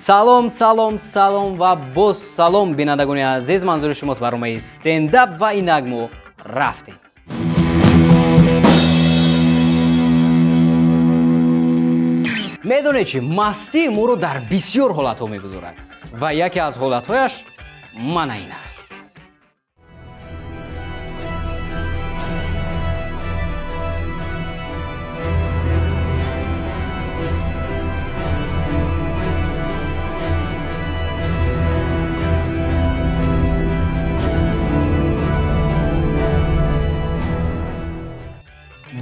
Салом, салом, салом ва боз салом, бинандагони азиз. Манзури шумост барномаи стендап ва инак мо рафтем. Медонед чӣ, мастӣ моро дар бисёр ҳолатҳо мегузорад ва яке аз ҳолатҳояш мана ин аст.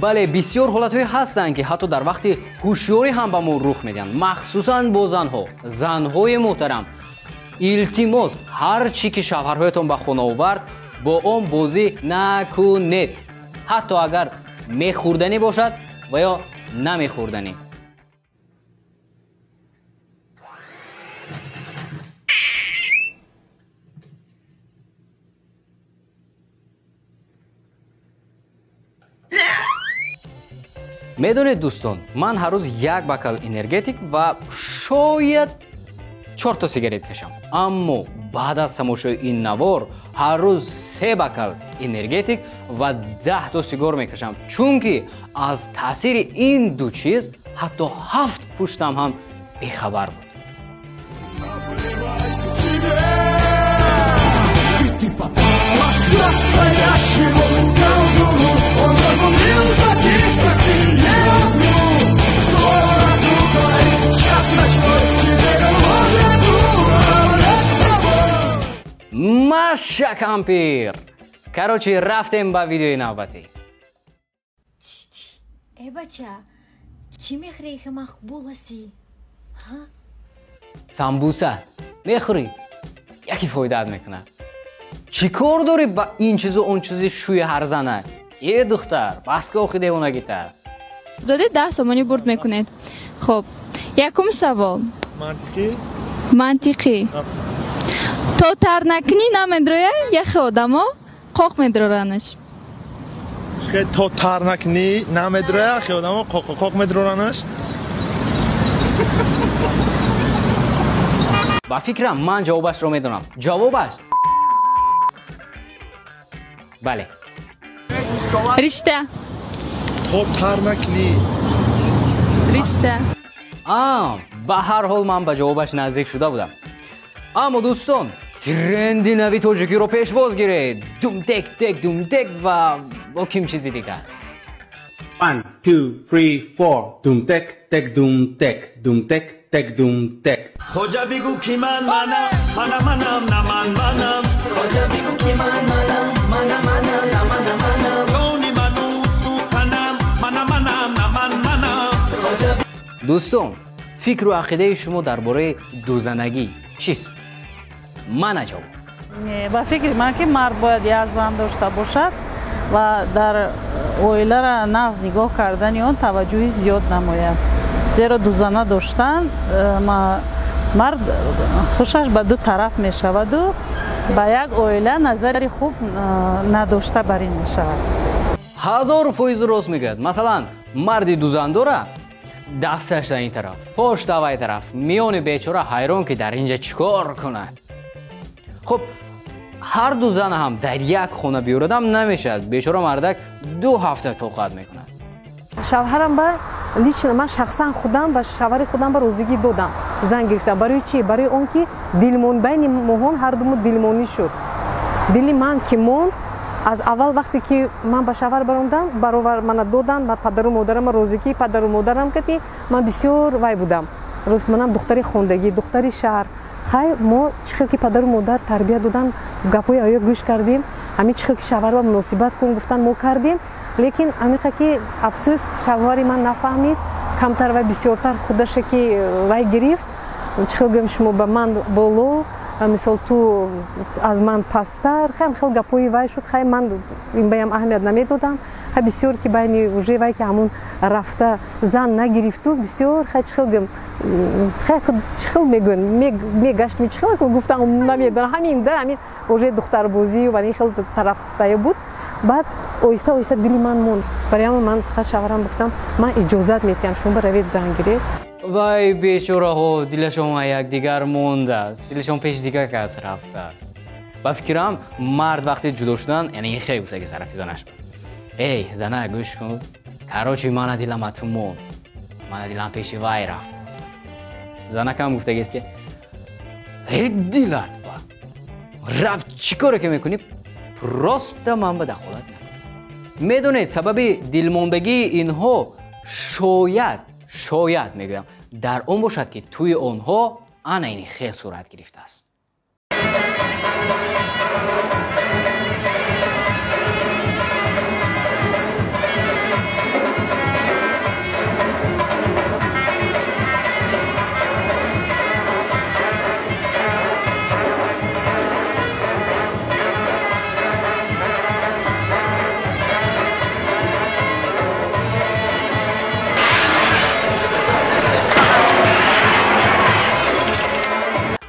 Бале, бисёр ҳолатҳое ҳастанд, ки ҳатто дар вақти ҳушёрӣ ҳам ба мо рух медиҳанд, махсусан бо занҳо. Занҳои муҳтарам, илтимос, ҳар чӣ ки шавҳарҳоятон ба хона овард, бо он бозӣ накунед, ҳатто агар мехӯрданӣ бошад ва ё намехӯрданӣ. Медонед, дӯстон, ман ҳар рӯз як бокал энергетик ва шояд 4 сигарет кашам, аммо баъд аз тамошои ин навор ҳар рӯз 3 бокал энергетик ва 10 сигор мекашам, чунки аз таъсири ин ду чиз ҳатто 7 пуштам ҳам бехабар буд. Маша кампир! Короче, рафтем ба видеои навбатӣ. Э бача, чӣ мехӯрӣ, ки мақбул ҳастӣ? Самбуса мехӯрӣ, яке фоидаат мекунад. Чӣ кор дорӣ ба ин чизу он чизи шӯи ҳарзана? Е духтар, бас ки охи девонагитар. Зоди 10 сомонӣ бурд мекунед. Хуб, якум савол. Мантиқӣ? Мантиқӣ. То тар накунӣ намедроя, яхе одамо қоқ медроранаш. Чихе то тар накунӣ намедроя, яхе одамо қоқ медроранаш? Ба фикрам ман ҷавобашро медонам. Ҷавобаш бале. Ришта. То тар накунӣ. Ришта. Ба ҳар ҳол ман ба ҷавобаш наздик шуда будам. Аммо дӯстон, тренди нави тоҷикиро пешвоз гиред. Думтек тек думтек ва бо ким чизи дигар. 1 2 3 4 думтек тек думтек думтек тек думтек. Хоҷа бигӯ ки ман манам, мана манам, на ман манам. Хоҷа бигӯ ки ман манам, мана манам, на мана манам. Ҷони ману сутанам, мана манам, на ман манам. Дӯстон, фикру ақидаи шумо дар бораи дузанагӣ чист? Мана ҷавоб. Ба фикри ман, ки мард бояд як зан дошта бошад ва дар оиларо нағз нигоҳ кардани он таваҷҷӯҳи зиёд намояд. Зеро дузана доштан мард хушаш ба ду тараф мешаваду ба як оила назари хуб надошта бар ин мешавад. 1000% рост мегӯяд. Масалан, марди дузандора дасташ дар ин тараф, пош дар вай тараф, миёни бечора ҳайрон, ки дар ин ҷа чӣ кор кунад. Хуб, ҳар ду зан ҳам дар як хона биёрадам намешавад. Бечора мардак 2 ҳафта тоқат мекунад. Шавҳарам ба лично ман шахсан худам ба шавҳари худам ба розигӣ додам, зан гирифтам. Барои чӣ? Барои он ки дилмон байни моҳон ҳар думо дилмонӣ шуд. Дили ман ки монд, аз аввал вақте ки ман ба шавҳар баромадам, баровар мана додан ба падару модарам, розигии падару модарам кати ман бисёр вай будам. Рост, манам духтари хондагӣ, духтари шаҳр. Хай, мо чӣ хел ки падару модар тарбия додан, гапҳои оё гӯш кардем, ҳамин чӣ хел ки шавҳарро муносибат кун гуфтан, мо кардем. Лекин амиқа ки афсӯс, шавҳари ман нафаҳмид, камтар ва бисёртар худаша ки вай гирифт. Чӣ хел гӯем шумо, ба ман боло, мисол ту аз ман пасттар, хай хел гапҳои вай шуд. Хай, ман ин баям аҳамият намедодам. Хай, бисёр ки байни уже вай ки ҳамун рафта зан нагирифту, бисёр хай чӣ хел гӯем, хай чӣ хел мегӯем, мегаштми чӣ хел гуфтам намедонам. Ҳамин да ҳамин уже духтарбозию ва ин хел тарафтая буд. Баъд оҳиста оҳиста дили ман монд. Барои ҳамон ман фақат шавҳарам гуфтам, ман иҷозат метиҳам, шумо баравед зан гиред. Вай бечораҳо, дилашон якдигар мондааст, дилашон пеш дигар кас рафтааст. Ба фикрам, мард вақти ҷудо шудан, яъне ин хеле гуфтаги тарафи занаш: эй зана, гӯш кун, короче, мана дилам ату монд, мана дилам пеши вай рафтааст. Занакам гуфтагист ки эй дилат ба рафт, чӣ коре ки мекунӣ, просто ман ба дахолат накун. Медонед, сабаби дилмондагии инҳо шояд мегӯям, дар он бошад, ки тӯи онҳо ана ин хел сурат гирифтааст.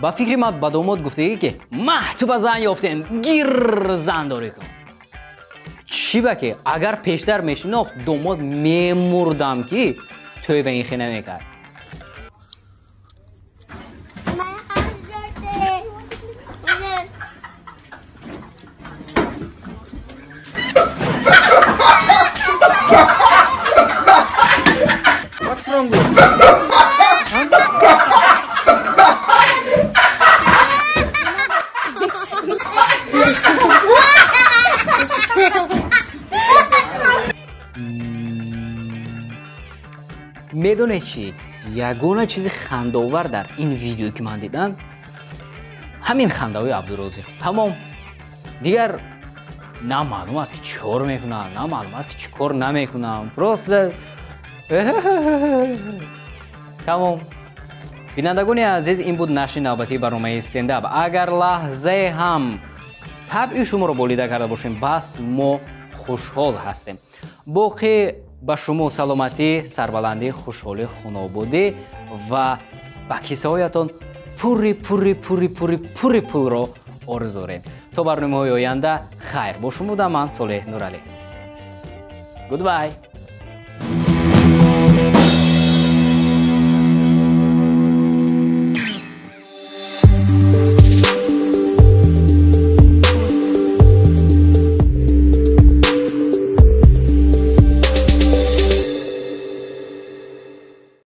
Ба фикри ман, ба домод гуфтагӣ ки маҳ ту ба зан ёфтем, гир зан дорӣ кун. Чӣ ба ки агар пештар мешинохт, домод мемурдам ки тӯй ба ин хе намекард. What's wrong with you? Медонед чӣ? Ягона чизи хандаовар дар ин видео ки ман дидам, ҳамин хандаҳои Абдурозиқ. Тамом. Дигар на маълум аст ки чӣ кор мекунам, на маълум аст ки чӣ кор намекунам. Просто тамом. Бинандагони азиз, ин буд нашри навбатии барномаи стендап. Агар лаҳзае ҳам табъи шуморо болида карда бошем, бас мо хушҳол ҳастем. Боқӣ ба шумо саломатӣ, сарбаландӣ, хушҳолӣ, хунобудӣ ва ба кисаҳоятон пурри пурри пурри пурри пурри пулро орзу дорем. То барномаҳои оянда хайр. Бо шумо будам ман, Солеҳ Нуралӣ. Goodbye.